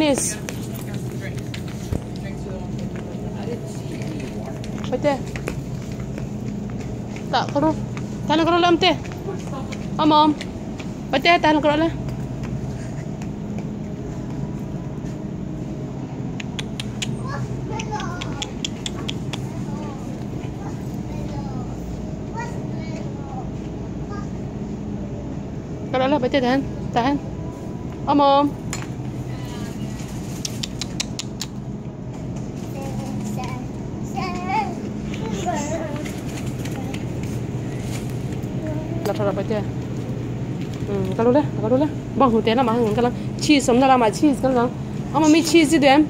Mayonnaise. Pate. Tak keru. Tahan keru lah amte. Om om. Pate tahan keru lah. Keru lah pate tahan. Tahan. Om om. La tha pate. Kalau lah, kalau lah. Bang hu te na ma hang kalau cheese som na la ma cheese kan lang. Om mi cheese dem.